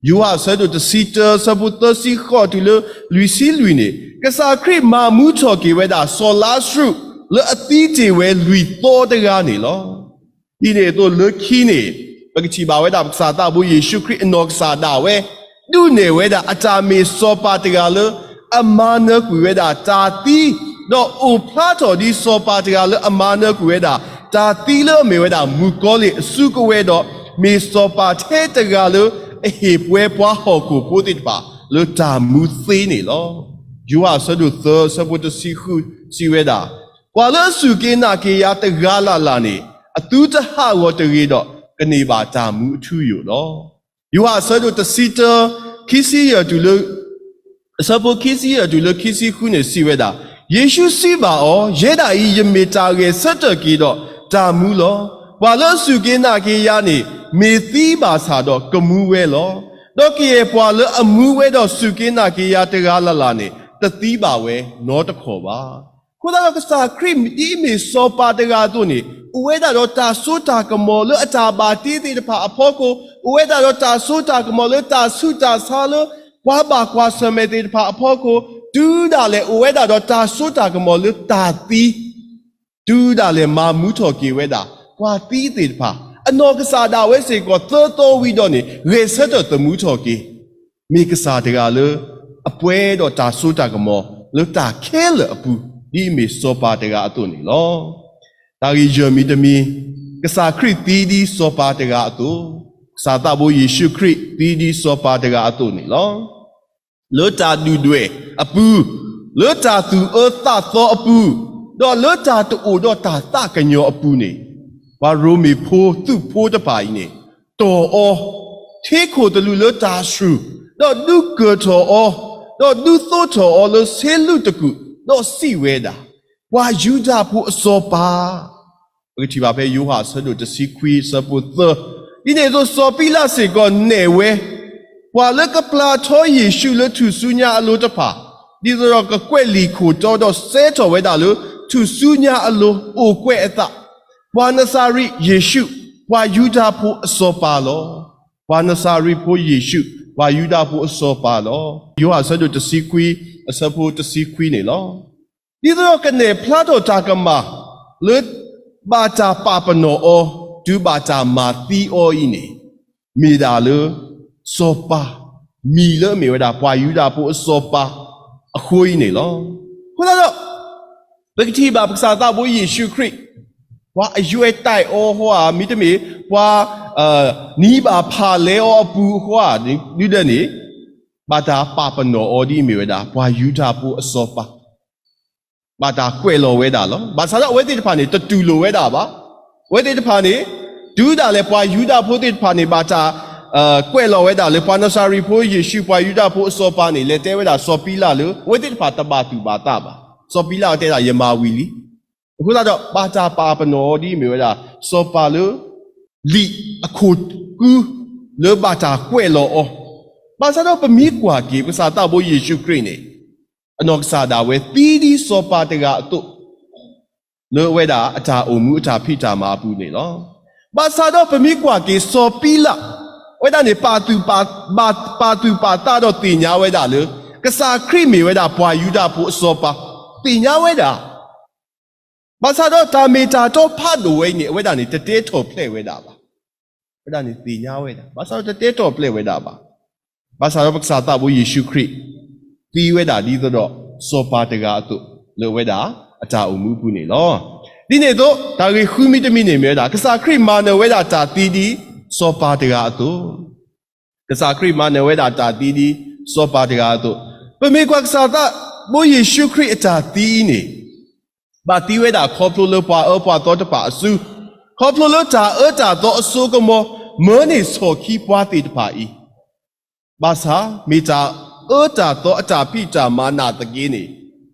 ယိၤဟၣ်အဆၢဒိၣ်တဆံတၢ အဆၢဖိသၢဆံဃိးတုၤလၢလွံၢ်ဆံလွံၢ်န့ၣ် ကစၢ်ခရံာ်မၤမူထီၣ်က့ၤဝဲဒၣ် စီၤလါစရူးလၢအသံတ့ၢ်ဝဲလွံၢ်သီတဂၤန့ၣ်လီၤ. ဒ်န့ၣ်အသိးလၢခံန့ၣ် ပကထံၣ်ဘၣ်ဝဲဒၣ်ပကစၢ်သးဘိယ့ၣ်ၡူးခရံာ်အနီၢ်ကစၢ်ဒၣ်ဝဲ ဒုးနဲၣ်ဝဲဒၣ်အတၢ်မ့ၢ်စီၤပၤတဂၤလၢ အမၤနၢၤကွံာ်ဝဲဒၣ်တၢ်သံ, ဒီးအိၣ်ဖျါထီၣ်ဒ်စီၤပၤတဂၤလၢအမၤနၢၤကွံာ်ဝဲဒၣ် တၢ်သံလၢအမ့ၢ်ဝဲဒၣ်မုၣ်ကီၤလံၢ်အစုကဝဲၤဒီး မ့ၢ်စီၤပၤထဲတဂၤလၢ အဟ့ၣ်ပှဲၤပှၤဟီၣ်ခိၣ်ဖိသ့ၣ်တဖၣ်လၢတၢ်မူသ့န့ၣ်လီၤ. ယိၤဟၣ်အဆၢဒိၣ်သၢ အဆၢဖိတဆံဃုစံးဝဲဒၣ်, ပှၤလၢအစူၢ်က့ၤနာ်က့ၤယၤတဂၤလၢ်လၢ်န့ၣ် အသုတဟးဂီၤတဂ့ၤဒီး ကန့ၢ်ဘၣ်တၢ်မူအထူအယိာ်လီၤ. ယိၤဟၣ်အဆၢဒိၣ်တဆံတၢ ခံဆံယဲၢ်တုၤလၢ အဆၢဖိခံဆံယဲၢ်တုၤလၢခံဆံဃုန့ၣ်စံးဝဲဒၣ်, ယ့ၣ်ၡူးစံးဘၣ်အီၤ, ယဲဒၣ်အံၤ ယမ့ၢ်တၢ်ဂဲၤဆၢထၢၣ်က့ၤဒီးတၢ်မူလီၤ. ပှၤလၢအစူၢ်က့ၤနာ်က့ၤယၤန့ၣ် မ့ၢ်သံဘၣ်ဆၣ်ဒီးကမူဝဲလီၤ. ဒီးကယဲၢ်ပှၤလၢအမူဝဲဒီးစူၢ်က့ၤနာ်က့ၤယၤတဂၤလၢ်လၢ်န့ၣ် တသံဘၣ်ဝဲနီတခီၣ်ဘၣ်. အဃိသတးဒီးကစၢ်ခရံာ်ဒ်အမ့ၢ်စီၤပၤတဂၤအသိးန့ၣ် အိၣ်ဝဲဒၣ်ဒီးတၢ်စိတၢ်ကမီၤလၢအတၢ်ဘၣ်တ့သ့ၣ်တဖၣ်အဖီခိၣ်, အိၣ်ဝဲဒၣ်ဒီးတၢ်စိတၢ်ကမီၤလၢတၢ်ဆူးတၢ်ဆါလၢ ပှၤဘၣ်ကွၢ်ဆၢၣ်မဲာ်သ့ၣ်တဖၣ်အဖီခိၣ်, တုၤဒၣ်လဲာ်အိၣ်ဝဲဒၣ်ဒီးတၢ်စိတၢ်ကမီၤလၢတၢ်သံ တုၤဒၣ်လဲာ်မၤမူထီၣ်က့ၤဝဲဒၣ် ပှၤသံသ့ၣ်တဖၣ်, အနီၢ်ကစၢ်ဒၣ်ဝဲစ့ၢ်ကီးသၢသီဝံၤဒီးန့ၣ် ဂဲၤဆၢထၢၣ်သမူထီၣ်က့ၤ မ့ၢ်ကစၢ်တဂၤလၢ အပှဲၤဒီးတၢ်စိတၢ်ကမီၤလၢတၢ်ခဲလၢာ်အပူၤ ဒ်အမ့ၢ်စီၤပၤတဂၤအသိးန့ၣ်လီၤ. တၢ်ဂ့ၢ်ယဲၢ်မံၤတမံၤ, ကစၢ်ခရံာ်သံဒ်စီၤပၤတဂၤအသိး, ကစၢ်သးဘိယ့ၣ်ၡူးခရံာ်သံဒ်စီၤပၤတဂၤအသိးန့ၣ်လီၤ. လၢတၢ်ဒုၣ်ဒွဲၣ်အပူၤ, လၢတၢ်သူၣ်အၢသးသီအပူၤ, ဒီးလၢတၢ်တအိၣ်ဒီးတၢ်သးကညီၤအပူၤန့ၣ်, ပှၤရိမ့ၤဖိသုးဖိတဖၣ်အံၤန့ၣ် တီၢ်အီၤ, ထံခိၣ်သလုးလၢတၢ်ဆူၣ်, ဒီးဒုးကၢၢ်ထီၣ်အီၤ, ဒီးဒုးသိးထီၣ်အီၤလၢဆ့လုၢ်တကူၣ်, ဒီးစံးဝဲဒၣ်, ပှၤယူဒၤဖိအစီၤပၤ ပကထံၣ်ဘၣ်ဖဲယိၤဟၣ်အဆၢဒိၣ်တဆံခွံအဆၢဖိသၢ, ဒ်န့ၣ်အသိးစီၤပံလးစ့ၢ်ကီးနဲၣ်ဝဲ ပှၤလၢကပျၢ်ထီယ့ၣ်ၡူးလၢထူၣ်စုညါအလိၤတဖၣ်, ဒ်သိးဒီးကကွဲးလံာ်ခိၣ်တီဒီးစဲထီၣ်ဝဲဒၣ်လၢထူၣ်စုညါအလိၤအိၣ်ကွဲးအသး, ပှၤနစၤရ့းယ့ၣ်ၡူး, ပှၤယူဒၤဖိအစီၤပၤလီၤ. ပှၤနစၤရ့းဖိယ့ၣ်ၡူး, ပှၤယူဒၤဖိအစီၤပၤလီၤ. ယိၤဟၣ်အဆၢဒိၣ်တဆံခွံ, အဆၢဖိတဆံခွံန့ၣ်လီၤ. ဒ်သိးဒီးကနဲၣ်ဖျါထီၣ်တၢ်ကမၣ်လၢ ဘၣ်တၢ်ပာ်ပနီၣ်အီၤ တုၤဘၣ်တၢ်မၤသံအီၤအံၤန့ၣ်, မ့ၢ်ဒၣ်လၢ စီၤပၤ မံၤလၢအမ့ၢ်ဝဲဒၣ်ပှၤယူဒၤဖိအစီၤပၤအဃိအံၤန့ၣ်လီၤ. အဃိသတးဒီး ပကထံၣ်ဘၣ်ပကစၢ်သးဘိယ့ၣ်ၡူးခရံာ်, ပှၤအယွဲတၢ်အီၤအဃိဧါ, မ့တမ့ၢ် ပှၤ နံၤဘၣ်ဖၣ်လဲအီၤအပူၤအဃိဧါ, ဒုဒၢန့ၣ် ဘၣ်တၢ်ပာ်ပနီၣ်အီၤဒ်အမ့ၢ်ဝဲဒၣ် ပှၤယူဒၤဖိအစီၤပၤ ဘၣ်တၢ်ကွဲးလီၤဝဲဒၣ်လီၤ. ဘၣ်ဆၣ်ဒီးအဝဲသ့ၣ်တဖၣ်န့ၣ် တတူၢ်လိာ်ဝဲဒၣ်ဘၣ်. အဝဲသ့ၣ်တဖၣ်န့ၣ် တုၤဒၣ်လဲာ်ပှၤယူဒၤဖိသ့ၣ်တဖၣ်န့ၣ် ဘၣ်တၢ် ကွဲးလီၤဝဲဒၣ်လၢ ပှၤနစၤရ့းဖိယ့ၣ်ၡူး ပှၤယူဒၤဖိအစီၤပၤန့ၣ် လဲၤတဲဝဲဒၣ်စီၤပံလးလၢ အဝဲသ့ၣ်တဖၣ်တဘၣ်သူၣ်ဘၣ်သးဘၣ်. စီၤပံလးတဲဒၣ် ယမၤဝံၤလံ. အဃိသတးဒီး ဘၣ်တၢ်ပာ်ပနီၣ်အီၤဒ်အမ့ၢ်ဝဲဒၣ် စီၤပၤလၢ လံာ်အခိၣ်ကု လၢဘၣ်တၢ်ကွဲးလီၤအီၤ. ဘၣ်ဆၣ်ဒီးပမ့ၢ်ကွၢ်က့ၤ ပကစၢ်သးဘိယ့ၣ်ၡူးခရံာ်န့ၣ် အနီၢ်ကစၢ်ဒၣ်ဝဲသံဒ်စီၤပၤတဂၤအသိး လၢအဝဲဒၣ်အတၢ်အိၣ်မူအတၢ်ဖံးတၢ်မၤအပူၤန့ၣ်လီၤ. ဘၣ်ဆၣ်ဒီးပမ့ၢ်ကွၢ်က့ၤစီၤပံလး အဝဲဒၣ်န့ၣ် ပာ်သူၣ်ပာ် ပာ်သူၣ်ပာ်သးဒီးသ့ၣ်ညါဝဲဒၣ်လၢ ကစၢ်ခရံာ်မ့ၢ်ဝဲဒၣ်ပှၤယူဒၤဖိအစီၤပၤ သ့ၣ်ညါဝဲဒၣ် ဘၣ်ဆၣ်ဒီးတၢ်မ့ၢ်တၢ်တီဖးဒိၣ်ဝဲအံၤန့ၣ် အဝဲဒၣ်န့ၣ် တတဲထီၣ်ဖျဲးဝဲဒၣ်ဘၣ်. အဝဲဒၣ်န့ၣ်သ့ၣ်ညါဝဲဒၣ် ဘၣ်ဆၣ်ဒီးတတဲထီၣ်ဖျဲးဝဲဒၣ်ဘၣ်. ဘၣ်ဆၣ်ဒီးပကစၢ်သးဘိယ့ၣ်ၡူးခရံာ် သံဝဲဒၣ်ဒ်သိးဒီးစီၤပၤတဂၤအသိး လၢအဝဲဒၣ်အတၢ်အိၣ်မူအပူၤန့ၣ်လီၤ. ဒ်န့ၣ်အသိး တၢ်ဂ့ၢ်ဃုမံၤတမံၤန့ၣ်မ့ၢ်ဝဲဒၣ် ကစၢ်ခရံာ်မၤနၢၤဝဲဒၣ်တၢ်သံဒ်စီၤပၤတဂၤအသိး ကစၢ်ခရံာ်မၤနၢၤဝဲဒၣ်တၢ်သံဒ်စီၤပၤတဂၤအသိး, ပမ့ၢ်ကွၢ်ကစၢ်သးဘိယ့ၣ်ၡူးခရံာ်အတၢ်သံအံၤန့ၣ်, ဘၣ်သံဝဲဒၣ်ခီဖျိလၢပှၤအၢပှၤသီတဖၣ်အစု, ခီဖျိလၢတၢ်အၢတၢ်သီအစိကမီၤ မၢန့ၢ်ဆီၣ်ခံပှၤသ့ၣ်တဖၣ်အံၤ, ဘၣ်ဆၣ်မ့ၢ်တၢ်အၢတၢ်သီအတၢ်ဖံးတၢ်မၤနာ်သက့န့ၣ်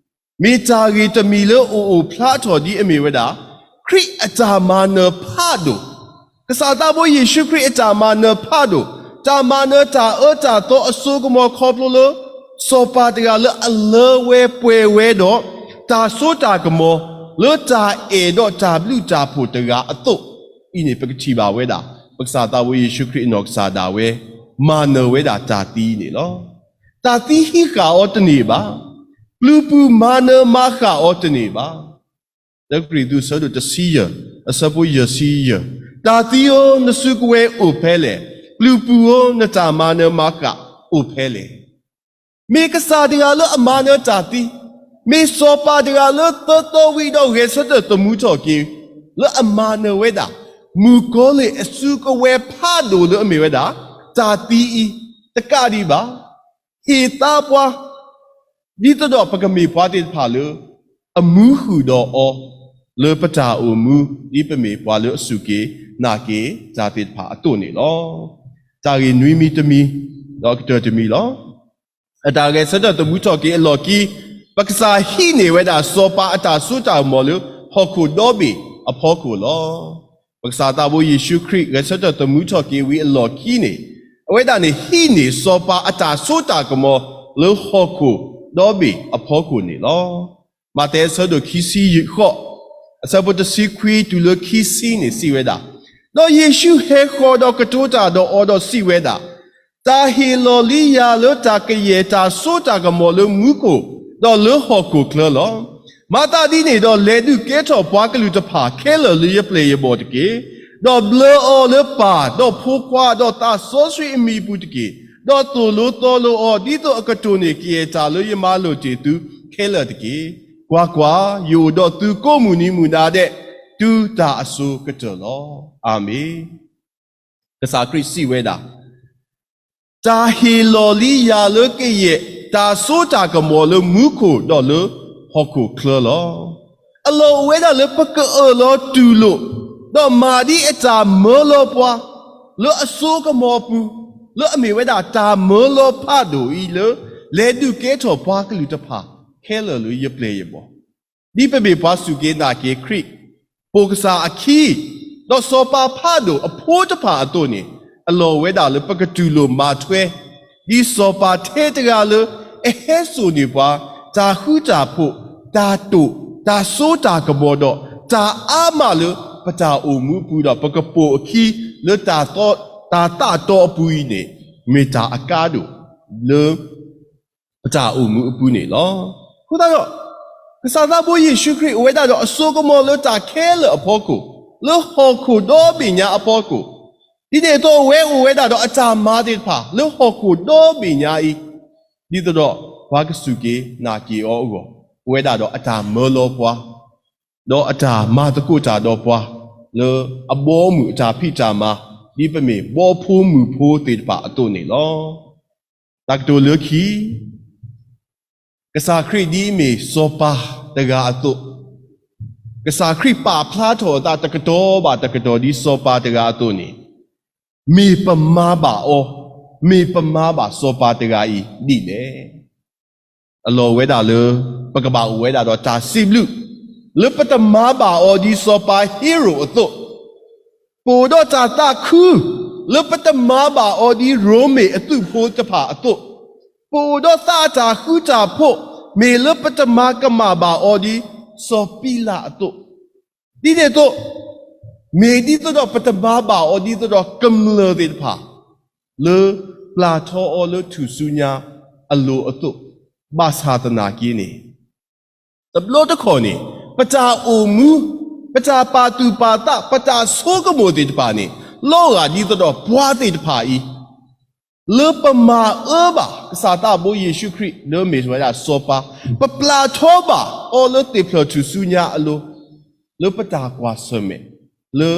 မ့ၢ်တၢ်ဂ့ၢ်တမံၤလၢအိၣ်အိၣ်ဖျါထီၣ်ဒ်အမ့ၢ်ဝဲဒၣ်, ခရံာ်အတၢ်မၤနၢၤဖးဒိၣ်, ကစၢ်သးဘိယ့ၣ်ၡူးခရံာ်အတၢ်မၤနၢၤဖးဒိၣ်, တၢ်မၤနၢၤတၢ်အၢတၢ်သီအစိကမီၤခီဖျိလၢ စီၤပၤတဂၤလၢအလၢဝဲပှဲၤဝဲဒီး တၢ်စိတၢ်ကမီၤ လၢတၢ်အဲၣ်ဒီးတၢ်ဘျုးတၢ်ဖှိၣ်တဂၤအသိး, အံၤန့ၣ် ပကထံၣ်ဘၣ်ဝဲဒၣ် ပကစၢ်သးဘိယ့ၣ်ၡူးခရံာ်အနီၢ်ကစၢ်ဒၣ်ဝဲ မၤနၢၤဝဲဒၣ်တၢ်သံန့ၣ်လီၤ. တၢ်သံဟံးဃာ်အီၤတန့ၢ်ဘၣ်. ပျုၤပူၤမၤနၢၤမၤဃၣ်အီၤတန့ၢ်ဘၣ်. တၢကရံၣ်သူး အဆၢဒိၣ်တဆံယဲၢ် အဆၢဖိယဲၢ်ဆံယဲၢ်, တၢ်သံဧၢ, နစုကဝဲၤအိၣ်ဖဲလဲၣ်. ပျုၤပူၤဧၢ, နတၢ်မၤနၢၤမၤဃၣ်အိၣ်ဖဲလဲၣ်. မ့ၢ်ကစၢ်တဂၤလၢအမၤနၢၤတၢ်သံ, မ့ၢ်စီၤပၤတဂၤလၢသၢသီဝံၤဒီးဂဲၤဆၢထၢၣ်သမူထီၣ်က့ၤ လၢအမၤနၢၤဝဲဒၣ် မုၣ်ကီၤလံၢ်အစုကဝဲၤဖးဒိၣ်လၢအမ့ၢ်ဝဲဒၣ် တၢ်သံအံၤ တကးဒံးဘၣ်, ဟ့ၣ်သါပှၤ ဒ်သိးဒီးပကမ့ၢ်ပှၤသ့ၣ်တဖၣ်လၢ အမူဃုာ်ဒီးအီၤ လၢပတၢ်အိၣ်မူ ဒ်ပမ့ၢ်ပှၤလၢအစူၢ်က့ၤနာ်က့ၤတၢ်သ့ၣ်တဖၣ်အသိးန့ၣ်လီၤ. တၢ်ဂ့ၢ်နွံမံၤတမံၤ ဒီးကတၢၢ်တမံၤလီၤ. အတၢ်ဂဲၤဆၢထၢၣ်သမူထီၣ်က့ၤအလီၢ်ခံ ပကစၢ်ဟံးန့ၢ်ဝဲဒၣ်စီၤပၤအတၢ်စိတၢ်ကမီၤလၢဟီၣ်ခိၣ်ဒီဘ့ၣ်အဖီခိၣ်လီၤ. ပကစၢ်သးဘိယ့ၣ်ၡူးခရံာ် ဂဲၤဆၢထၢၣ်သမူထီၣ်က့ၤဝံၤအလီၢ်ခံန့ၣ်, အဝဲဒၣ်န့ၣ်ဟံးန့ၢ်စီၤပၤအတၢ်စိတၢ်ကမီၤလၢဟီၣ်ခိၣ်ဒီဘ့ၣ်အဖီခိၣ်န့ၣ်လီၤ. မးသဲအဆၢဒိၣ်ခံဆံဃိး အဆၢဖိတဆံခွံတုၤလၢခံဆံန့ၣ်စံးဝဲဒၣ်, ဒီးယ့ၣ်ၡူးဟဲဃီၤဒီးကတိၤတၢ်ဒီးအီၤဒီးစံးဝဲဒၣ်, တၢ်ဟ့ၣ်လီၤလံယၤလၢတၢ်ကယဲၢ်တၢ်စိတၢ်ကမီၤလၢမူခိၣ် ဒီးလၢဟီၣ်ခိၣ်ချၢလီၤ. မၤသးဒ်န့ၣ်ဒီးလဲၤဒုးကဲထီၣ်ပှၤကလုာ်တဖၣ်ခဲလၢာ်လၢယပျဲၢ်ယဘီၣ်တက့ၢ်. ဒီးဘျၢအီၤလၢပၢ်, ဒီးဖိခွါ, ဒီးသးစီဆှံအမံၤအပူၤတက့ၢ်. ဒီးသိၣ်လိသီလိအီၤ, ဒ်သိးအကတိၢ်န့ၢ်ကယဲၢ်တၢ်လၢယမၤလိာ်တ့ၢ်သုခဲလၢာ်တက့ၢ်. ကွၢ်ကွၢ်, ယအိၣ်ဒီးသုကိးမုၢ်နံၤမုၢ်နၤဒဲး တုၤတၢ်အစိၤကတၢၢ်လီၤ. အၤမ့ၣ်. ကစၢ်ခရံာ်စံးဝဲဒၣ်, တၢ်ဟ့ၣ်လီၤလံယၤလၢကယဲၢ်တၢ်စိတၢ်ကမီၤလၢမူခိၣ်ဒီးလၢဟီၣ်ခိၣ်ချၢလီၤ. အလီၢ်အိၣ်ဝဲဒၣ်လၢပကအၢၣ်လီၤတူၢ်လိာ်, ဒီးမၤဒ်အတၢ်မၢလီၤပှၤ လၢအစိကမီၤအပူၤ, လၢအမ့ၢ်ဝဲဒၣ်တၢ်မၢလီၤဖးဒိၣ်အံၤလၢ လဲၤဒုးကဲထီၣ်ပှၤကလုာ်တဖၣ်ခဲလၢာ်လၢယပျဲၢ်ယဘီၣ် ဒ်ပမ့ၢ်ပှၤစူၢ်က့ၤနာ်က့ၤခရံာ်, ပိာ်ကစၢ်အခံ, ဒီးစီၤပၤဖးဒိၣ်အဖိတဖၣ်အသိးန့ၣ်, အလီၢ်ဝဲဒၣ်လၢပကတူၢ်လိာ်မၤထွဲ, ဒ်စီၤပၤထဲတဂၤလၢအဟဲစိာ်န့ၢ်ပှၤ တၢ်ဃူတၢ်ဖိး, တၢ်တိာ်, တၢ်စိတၢ်ကမီၤဒီး တၢ်အါမးလၢပတၢ်အိၣ်မူအပူၤဒီး ပကပိာ်အခံလၢတၢ်သးတီအပူၤအံၤန့ၣ်, မ့ၢ်တၢ်အကါဒိၣ်လၢ ပတၢ်အိၣ်မူအပူၤန့ၣ်လီၤ. အဃိသတးဒီး, ကစၢ်သးဘိယ့ၣ်ၡူးခရံာ်အိၣ်ဝဲဒၣ်ဒီးအစိကမီၤလၢတၢ်ခဲလၢာ်အဖီခိၣ်, လၢဟီၣ်ခိၣ်ဒီဘ့ၣ်ညါအဖီခိၣ်, ဒ်န့ၣ်အသိးအဝဲအိၣ်ဝဲဒၣ်ဒီးအတၢ်မၤသ့ၣ်တဖၣ်လၢဟီၣ်ခိၣ်ဒီဘ့ၣ်ညါအံၤ, ဒ်သိးဒီးပှၤကစူၢ်က့ၤနာ်က့ၤအီၤအဂီၢ်, အိၣ်ဝဲဒၣ်ဒီးအတၢ်မၢလီၤပှၤ ဒီးအတၢ်မၤသကိးတၢ်ဒီးပှၤ လၢအဘီအမုၢ်အတၢ်ဖံးတၢ်မၤ ဒ်ပမ့ၢ်ဘီဖိမုၢ်ဖိသ့ၣ်တဖၣ်အသိးန့ၣ်လီၤ. တၢ်ကတိၤလၢခံ ကစၢ်ခရံာ်ဒ်အမ့ၢ်စီၤပၤတဂၤအသိး, ကစၢ်ခရံာ်ပာ်ဖျါထီၣ်အသးတကတီၢ်ဘၣ်တကတီၢ်ဒ်စီၤပၤတဂၤအသိးန့ၣ်, မ့ၢ်ပမၤဘၣ်အီၤ, မ့ၢ်ပမၤဘၣ်စီၤပၤတဂၤအံၤဒ်လဲၣ်. အလီၢ်ဝဲဒၣ်လၢ ပကဘၣ်အိၣ်ဝဲဒၣ်ဒီးတၢ်စံးဘျုး လၢပတမၤဘၣ်အီၤဒ်စီၤပၤဟ့ရိာ်အသိး, ပအိၣ်ဒီးတၢ်သးခု လၢပတမၤဘၣ်အီၤဒ်ရိမ့ၤအသုးဖိတဖၣ်အသိး, ပအိၣ်ဒီးသးအတၢ်ဃူတၢ်ဖိး မ့ၢ်လၢပတမၤကမၣ်ဘၣ်အီၤဒ်စီၤပံလးအသိး, ဒ်န့ၣ်အသိး မ့ၢ်ဒ်သိးဒီးပတမၤဘၣ်အီၤဒ်သိးဒီးကမျၢၢ်သ့ၣ်တဖၣ် လၢပျၢ်ထီအီၤလၢထူၣ်စုညါအလိၤအသိး, ဘၣ်ဆၣ်သနာ်က့န့ၣ် တဘျီတခီၣ်န့ၣ် ပတၢ်အိၣ်မူ, ပတၢ်ပာ်သူၣ်ပာ်သး, ပတၢ်ဆိကမိၣ်သ့ၣ်တဖၣ်န့ၣ် လီၤဂာ်ဒ်သိးဒီးပှၤသ့ၣ်တဖၣ်အံၤ လၢပမၤအၢဘၣ် ကစၢ်သးဘိယ့ၣ်ၡူးခရံာ် လၢမ့ၢ်ဝဲဒၣ်စီၤပၤ, ပပျၢ်ထီဘၣ်အီၤလၢသ့ၣ်ဖျၢၣ်ထူၣ်စုညါအလိၤ, လၢပတၢ်ကွၢ်ဆၢၣ်မဲာ် လၢ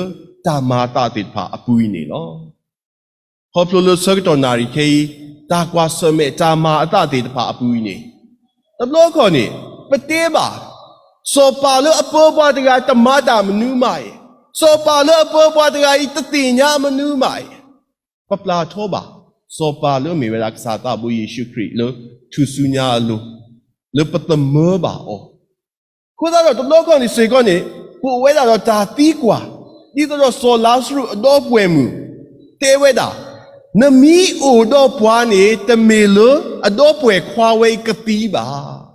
တၢ်မၤအသးသ့ၣ်တဖၣ်အပူၤအံၤန့ၣ်လီၤ. ခီဖျိလၢဆၢကတီၢ်နၣ်ရံၣ်ခဲအံၤ တၢ်ကွၢ်ဆၢၣ်မဲာ်တၢ်မၤအသးသ့ၣ်တဖၣ်အပူၤအံၤန့ၣ်, တဘျီခီၣ်န့ၣ် ပတဲဘၣ် စီၤပၤလၢအပၢပှၤတဂၤတမၤတၢ်မနုၤမးအံၤ, စီၤပၤလၢအပၢပှၤတဂၤအံၤတသ့ၣ်ညါမနုၤမးအံၤ, ပပျၢ်ထီဘၣ် စီၤပၤလၢမ့ၢ်ဝဲဒၣ်ကစၢ်သးဘိယ့ၣ်ၡူးခရံာ်လၢထူၣ်စုညါအလိၤ, လၢပသမၢဘၣ်အီၤ, အဃိသတးဒီးတဘျီခီၣ်န့ၣ်စ့ၢ်ကီးန့ၣ် ပအိၣ်ဝဲဒၣ်ဒီးတၢ်သံကွၢ်, ဒ်သိးဒီးစီၤလါစရူးအဒီပုၢ်ဝဲၢ်မုၣ် တဲဝဲဒၣ်, နမ့ၢ်အိၣ်ဒီးပှၤန့ၣ် တမ့ၢ်လၢအဒီပုၢ်ဝဲၢ်ခွါဝဲအံၤကသံဘၣ်.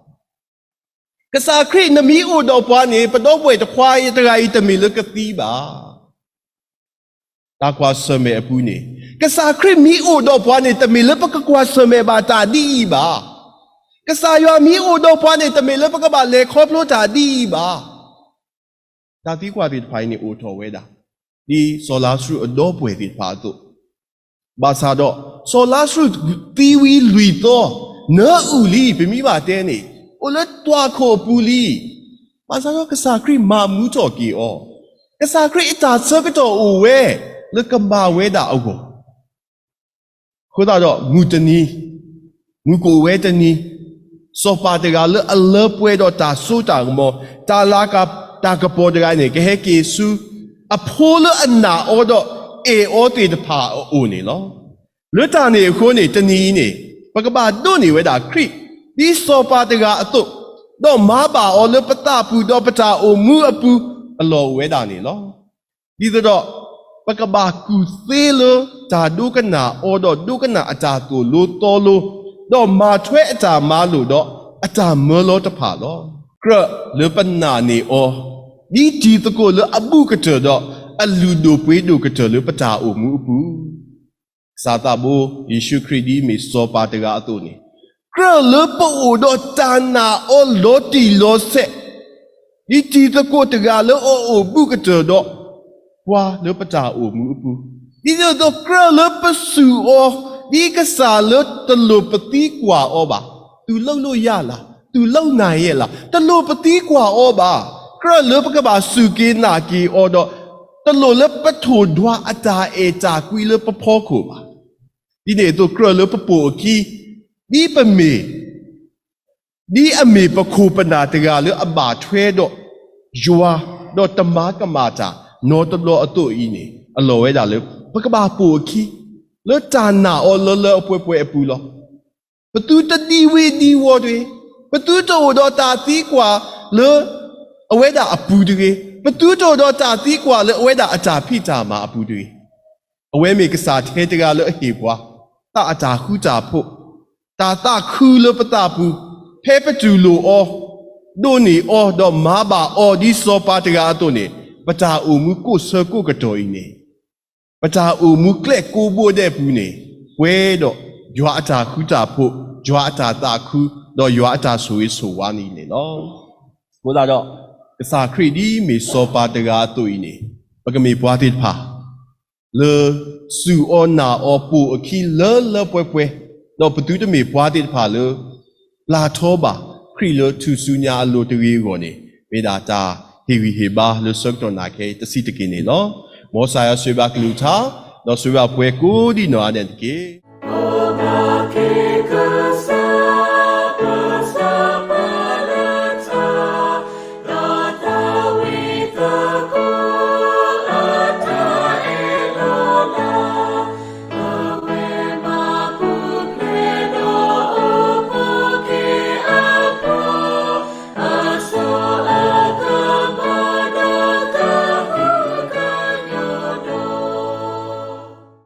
ကစၢ်ခရံာ် နမ့ၢ်အိၣ်ဒီးပှၤန့ၣ် ပဒီပုၢ်ဝဲၢ်တခွါတဂၤအံၤတမ့ၢ်လၢကသံဘၣ်. တၢ်ကွၢ်ဆၢၣ်မဲာ်အပူၤန့ၣ်, ကစၢ်ခရံာ်မ့ၢ်အိၣ်ဒီးပှၤန့ၣ် တမ့ၢ်လၢပကကွၢ်ဆၢၣ်မဲာ်ဘၣ်တၢ်ဒ်အံၤဘၣ်. ကစၢ်ယွၤမ့ၢ်အိၣ်ဒီးပှၤန့ၣ် တမ့ၢ်လၢပကဘၣ်လဲၤခီဖျိတၢ်ဒ်အံၤဘၣ်. တၢ်သံကွၢ်သ့ၣ်တဖၣ်အံၤန့ၣ်အိၣ်ထီၣ်ဝဲဒၣ် ဒ်စီၤလါစရူးအဒီပုၢ်ဝဲၢ်သ့ၣ်တဖၣ်အသိး, ဘၣ်ဆၣ်ဒီး စီၤလါစရူးသံဝံၤလွံၢ်သီ, နၢအုၣ်လံ, ပမ့ၢ်ဘၣ်တဲန့ၣ်, အိၣ်လၢသွၣ်ခိၣ်အပူၤလံ. ဘၣ်ဆၣ်ဒီးကစၢ်ခရံာ်မၤမူထီၣ်က့ၤအီၤ, ကစၢ်ခရံာ်အတၢ်ဆၢကတီၢ်အိၣ်ဝဲ လၢကမၤဝဲဒၣ်အဂီၢ် အဃိသတးဒီးမုၢ်တနံၤ, မုၢ်ကအိၣ်ဝဲတနံၤ, စီၤပၤတဂၤလၢအလၢပှဲၤဒီးတၢ်စိတၢ်ကမီၤ, တၢ်လၤကပီၤတဂၤန့ၣ် ကဟဲက့ၤဆူ အဖိလၢအနာ်အီၤဒီးအဲၣ်အီၤသ့ၣ်တဖၣ်အအိၣ်န့ၣ်လီၤ. လၢတၢ်န့ၣ်အဃိန့ၣ် တနံၤအံၤန့ၣ် ပကဘၣ်ဒိးန့ၢ်ဝဲဒၣ်ခရံာ် ဒ်စီၤပၤတဂၤအသိး, ဒီးမၤဘၣ်အီၤလၢပသးပူၤဒီးပတၢ်အိၣ်မူအပူၤ အလီၢ်အိၣ်ဝဲဒၣ်န့ၣ်လီၤ. ဒ်သိးဒီး ပကဘၣ်ကူၣ်သ့လၢတၢ်ဒိကနၣ်အီၤဒီးဒိကနၣ်အတၢ်သိၣ်လိသီလိ, ဒီးမၤထွဲအတၢ်မၤလိာ်ဒီးအတၢ်မၢလီၤတဖၣ်လီၤ. ကြၢးလၢပနာ်န့ၢ်အီၤ ဒ်တံၤသကိးလၢအဘူးကတၢၢ်ဒီး အလုၢ်ဒိၣ်ပှ့ၤဒိၣ်ကတၢၢ်လၢပတၢ်အိၣ်မူအပူၤ ကစၢ်သးဘိယ့ၣ်ၡူးခရံာ်ဒ်အမ့ၢ်စီၤပၤတဂၤအသိးန့ၣ်, ကြၢးလၢပအိၣ်ဒီးတၢ်နာ်အီၤလီၤတံၢ်လီၤဆဲး, ဒ်တံၤသကိးတဂၤလၢအအိၣ်ဘူးကတၢၢ်ဒီး ပှၤလၢပတၢ်အိၣ်မူအပူၤ, ဒ်န့ၣ်အသိးကြၢးလၢပစူၢ်အီၤ ဒ်ကစၢ်လၢတလိၣ်ပသံကွၢ်အီၤဘၣ်, သူလုပ်လို့ရလား, သူလုပ်နိုင်ရဲ့လား, တလိၣ်ပသံကွၢ်အီၤဘၣ်, ကြၢးလၢပကဘၣ်စူၢ်က့ၤနာ်က့ၤအီၤဒီး တလိၣ်လၢပထိၣ်ဒွးအတၢ်အဲၣ်တၢ်ကွံလၢပဖီခိၣ်ဘၣ်. ဒ်န့ၣ်အသိးကြၢးလၢပပိာ်အခံ ဒ်ပမ့ၢ် ဒ်အမ့ၢ်ပခိၣ်ပနၢ်တဂၤလၢအဘၣ်ထွဲဒီးယွၤ ဒီးတမၤကမၣ်တၢ်နီတဘျီအသိးအံၤန့ၣ် အလီၢ်ဝဲဒၣ်လၢ ပကဘၣ်ပိာ်အခံ လၢတၢ်နာ်အီၤလၢလၢအပှဲၤပှဲၤအပူၤလီၤ. ပသုတဒံဝ့ၤဒံဝီၤတဂ့ၤ, ပသုတအိၣ်ဒီးတၢ်သံကွၢ်လၢအဝဲဒၣ်အပူၤတဂ့ၤ, ပသုတအိၣ်ဒီးတၢ်သံကွၢ်လၢအဝဲဒၣ်အတၢ်ဖံးတၢ်မၤအပူၤတဂ့ၤ. အဝဲမ့ၢ်ကစၢ်ထဲတဂၤလၢအဟ့ၣ်ပှၤ သးအတၢ်ဃူတၢ်ဖိး, တၢ်သးခုလၢပသးပူၤ, ဖဲပတူၢ်လိာ်အီၤ, ဒိးန့ၢ်အီၤဒီးမၤဘၣ်အီၤဒ်စီၤပၤတဂၤအသိးန့ၣ်, ပတၢ်အိၣ်မူကိးဆၢကိးကတီၢ်အံၤန့ၣ်, ပတၢ်အိၣ်မူကျဲကိးဘိဒဲးပူၤန့ၣ်, ပှဲၤဒီးယွၤအတၢ်ဃူတၢ်ဖိး, ယွၤအတၢ်သးခု, ဒီးယွၤအတၢ်ဆိၣ်ဂ့ၤဆိၣ်ဝါန့ၣ်န့ၣ်လီၤ. အဃိသတးဒီး, ကစၢ်ခရံာ်ဒ်မ့ၢ်စီၤပၤတဂၤအသိးအံၤန့ၣ်, ပကမ့ၢ်ပှၤသ့ၣ်တဖၣ် လၢစူၢ်အီၤနာ်အီၤပိာ်အခံလၢလၢပှဲၤပှဲၤ, ဒီးပသုတမ့ၢ်ပှၤသ့ၣ်တဖၣ်လၢ ပျၢ်ထီဘၣ်ခရံာ်လၢထူၣ်စုညါအလိၤတဂ့ၤအဂီၢ်န့ၣ်, မ့ၢ်ဒၣ်တၢ် ဟ့ၣ်ဂံၢ်ဟ့ၣ်ဘါလၢဆၢကတီၢ်နၤခဲအံၤတဆံးတက့ၢ်န့ၣ်လီၤ. မ်ကစၢ်ယွၤဆိၣ်ဂ့ၤဘၣ်ကလုၢ်ကထါ, ဒီးဆိၣ်ဂ့ၤဘၣ်ပှၤကိးဒံနီၢ်ဂၤဒဲးတက့ၢ်.